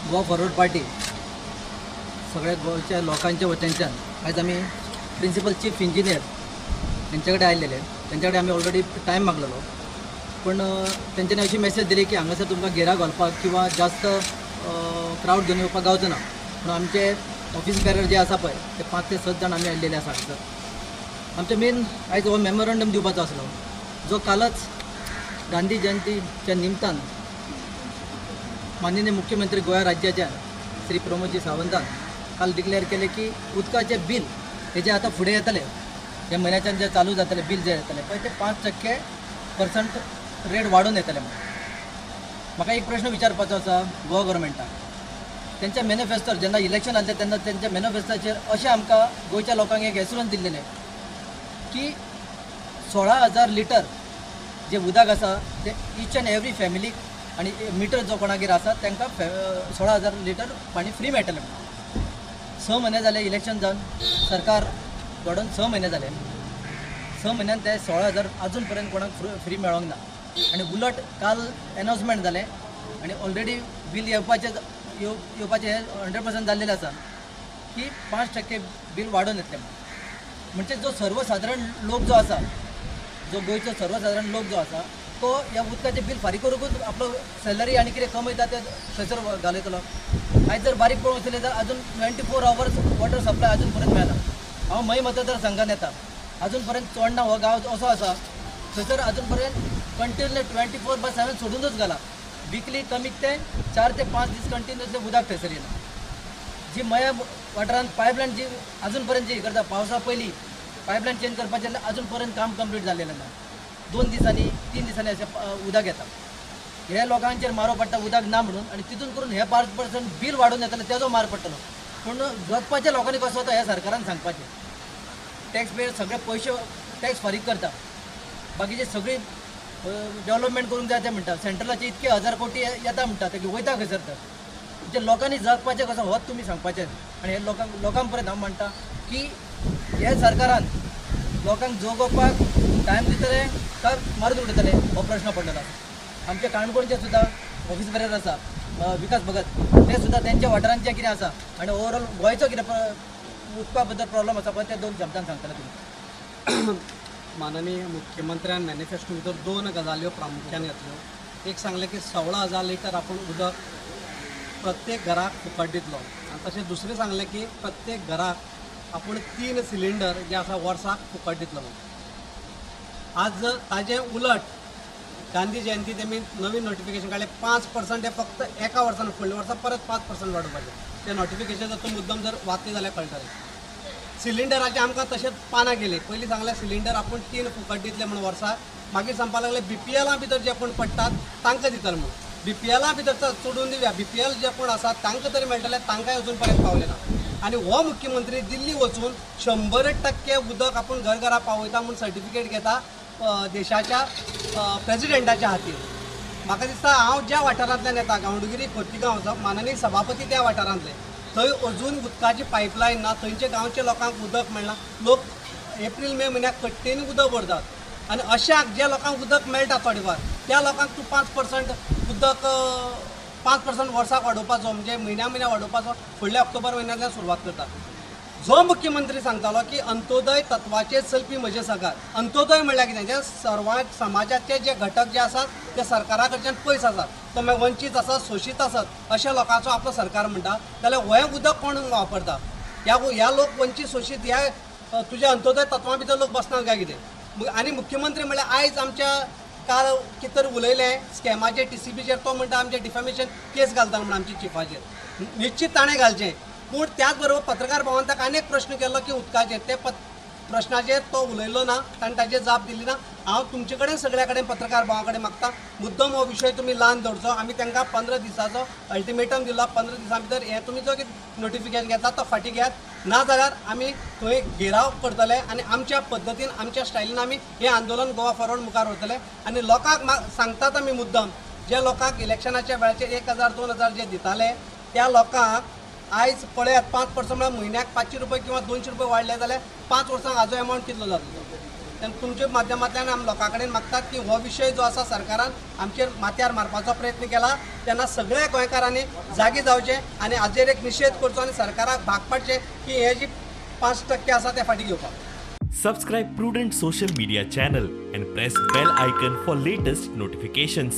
Goa forward party सगळ्या गोंयच्या लोकांच्या वतीनच्यान आयज आमी प्रिंसिपल चीफ इंजिनियर तेंचे कडेन आयलेले. तेंचे कडेन आमी ऑलरेडी टायम मागलेलो, पूण तेंच्यांनी अशी मेसेज दिली की हांगासर तुमकां घेरा घालपाक किंवा जास्त क्रावड घेवन येवपाक गावचो ना. म्हणून आमचे ऑफिस बॅरर जे आसा पळय ते 5 ते 7 जाण आमी आयिल्ले आसा हांगासर. आमचें मेन आयज हो मेमोरंडम दिवपाचो आसलो, जो कालच गांधी जयंतीच्या निमतान माननीय मुख्यमंत्री गोवा राज्याच्या श्री प्रमोदजी सावंतान काल डिक्लेअर केलें की उदकाचें बील हे जे आतां फुडें येतलें, हे म्हयन्याच्यान जे चालू जातलें बील जे येतलें पळय ते 5% रेट वाडोवन येतलें. म्हणून म्हाका एक प्रश्न विचारपाचो आसा गोवा गव्हर्मेंटाक, तेंच्या मॅनिफेस्टोर जेन्ना इलेक्शन आसलें तेन्ना तेंच्या मॅनिफेस्टोचेर अशें आमकां गोंयच्या लोकांक एक एश्युरन्स दिल्लें की 16,000 लिटर जे उदक आसा ते इच एंड एवरी फॅमिलीक आनी मिटर जो कोणागेर आसा तांकां 16,000 लिटर पाणी फ्री मेळटलें. 6 म्हयने जाले इलेक्शन जावन सरकार घडोवन 6 म्हयने जाले, 6 म्हयन्यान ते 16,000 अजून पर्यंत कोणाक फ्री मेळोंक ना. आनी उलट काल एनाउन्समेंट जालें आनी ऑलरेडी बील येवपाचें येवपाचें हें 100% जाल्लेलें आसा की 5% बील वाडोवन येतलें. म्हणजे जो सर्वसाधारण लोक जो आसा, जो गोंयचो सर्वसाधारण लोक जो आसा तो ह्या उदकाचें बील फारीक करूंकूच आपलो सॅलरी आनी कितें कमयता तें थंयसर घालयतलो. आयज जर बारीक पळोवंक वचले जाल्यार अजून 24 आवर्स वॉटर सप्लाय अजून पर्यंत मेळना. हांव मय मतदारसंघान येता, अजून पर्यंत चोडणा हो गांव असो आसा थंयसर अजून पर्यंत कंटिन्यू 24/7 सोडूनच घाला. विकली कमीत ते 4 ते 5 दीस कंटिन्युअसली उदक थंयसर येना. जी मया वाठारांत पायपलायन जी अजून पर्यंत जी करता, पावसा पयलीं पायपलायन चेंज करपाचें अजून पर्यंत काम कंप्लीट जाल्लें ना. 2 दिसांनी 3 दिसांनी अशें उदक येता. हे लोकांचेर मारो पडटा उदक ना म्हणून, आनी तितून करून हे 5% बील वाडोवन येतलें तेजो मार पडटलो. पूण जगपाच्या लोकांनी कसो वता हें सरकारान सांगपाचें. टॅक्स पेयर सगळे पयशे टॅक्स फारीक करता, बाकीचे सगळी डेवलपमेंट करूंक जाय ते म्हणटा. सेंट्रलाचे इतके 1000 कोटी येता म्हणटा ते वयता खंयसर तर. म्हणजे लोकांनी जगपाचें कसो होच तुमी सांगपाचें. आनी हे लोकांक पर्यंत हांव म्हणटा की हे सरकारान लोकांक जगोवपाक टायम दितले काय मारून उडयतले हो प्रश्न पडलेलो आसा. आमच्या काणकोणचे सुद्दां ऑफिस बरेर आसा विकास भगत, ते सुद्दां तेंच्या वाठारांचें कितें आसा आनी ओवरऑल गोंयचो कितें उदका बद्दल प्रॉब्लम आसा पळय ते 2 शब्दान सांगतले तुमी. माननीय मुख्यमंत्र्यान मॅनिफेस्टो भितर 2 गजाल्यो प्रामुख्यान घेतल्यो. एक सांगलें की 16,000 लिटर आपूण उदक प्रत्येक घराक फुकट दितलो, आनी तशें दुसरें सांगलें की प्रत्येक घराक आपूण 3 सिलिंडर जे आसा वर्साक फुकट दितलो. आज ताजें उलट गांधी जयंती तेमी नवीन नोटिफिकेशन काडलें 5% हे फक्त एका वर्सान, फुडल्या वर्सा परत 5% वाडोवपाचें. तें नोटिफिकेशन जर तूं मुद्दम जर वाचलें जाल्यार कळटलें. सिलिंडराचें आमकां तशेंच पानां गेलीं. पयलीं सांगलें सिलिंडर आपूण 3 फुकट दितले म्हूण वर्साक, मागीर सांगपाक लागले BPLां भितर जे कोण पडटात तांकां दितले म्हूण. BPLां भितर सोडून दिवया, BPL जे कोण आसात तांकां तरी मेळटलें, तांकांय अजून पर्यंत पावलें ना. आनी हो मुख्यमंत्री दिल्ली वचून 100% उदक आपूण घर घरा पावयता म्हूण सर्टिफिकेट घेता देशाच्या प्रेजिडेंटाच्या हातीन. म्हाका दिसता हांव ज्या वाठारांतल्यान येता, गांवडोंगरी खोतीगांव, माननीय सभापती त्या वाठारांतले, थंय अजून उदकाची पायपलायन ना, थंयचे गांवच्या लोकांक उदक मेळना. लोक एप्रील मे म्हयन्याक कट्टेनी उदक भरतात आनी अशाक ज्या लोकांक उदक मेळटा थोडेफार त्या लोकांक तूं 5% उदक 5% वर्साक वाडोवपाचो, म्हणजे म्हयन्या म्हयन्या वाडोवपाचो फुडल्या ऑक्टोबर म्हयन्यांतल्यान सुरवात करता. जो मुख्यमंत्री सांगतालो की अंत्योदय तत्वाचेर चलपी म्हजें सरकार, अंत्योदय म्हणल्यार कितें, जे समाजाचे जे घटक जे आसात ते सरकारा कडच्यान पयस आसात, तो मागीर वंचीत आसात, शोशीत आसात, अशा लोकांचो आपलो सरकार म्हणटा. जाल्यार हें उदक कोण वापरता? ह्या लोक वंचीत शोशीत ह्या तुज्या अंत्योदय तत्वां भितर लोक बसनात काय कितें? आनी मुख्यमंत्री म्हणल्यार आयज आमच्या काल कितें तरी उलयलें स्कॅमाचेर, TCBचेर, तो म्हणटा आमचें डिफेमेशन केस घालता म्हणून आमच्या चिफाचेर. निश्चीत ताणें घालचें, पूण त्याच बरोबर पत्रकार भावान ताका आनी एक प्रश्न केल्लो की उदकाचेर, ते प्रश्नाचेर तो उलयलो ना, ताणें ताचेर जाप दिली ना. हांव तुमचे कडेन सगळ्या कडेन पत्रकार भावां कडेन मागता, मुद्दम हो विशय तुमी ल्हान दवरचो. आमी तांकां 15 दिसाचो अल्टिमेटम दिला, 15 दिसां भितर हें तुमी जो कितें नोटिफिकेशन घेतला तो फाटीं घेयात, ना जाल्यार आमी थंय घेराव करतले आनी आमच्या पद्दतीन आमच्या स्टायलीन आमी हें आंदोलन गोवा फॉरवर्ड मुखार व्हरतले. आनी लोकांक सांगतात आमी मुद्दम, जे लोकांक इलेक्शनाच्या वेळाचेर 1000 2000 जे दिताले त्या लोकांक आयज पळयात 5% म्हळ्यार म्हयन्याक 500 रुपये किंवा 200 रुपये वाडले जाल्यार 5 वर्सांक हाजो एमावंट कितलो जातलो. तेन्ना तुमच्या माध्यमांतल्यान आमी लोकां कडेन मागतात की हो विशय जो आसा सरकारान आमचेर माथ्यार मारपाचो प्रयत्न केला, तेन्ना सगळ्या गोंयकारांनी जागे जावचें आनी हाजेर एक निशेध करचो आनी सरकाराक भाग पाडचें की हे जी 5% आसा ते फाटीं घेवपाक. Subscribe Prudent social media channel and press bell icon for latest notifications.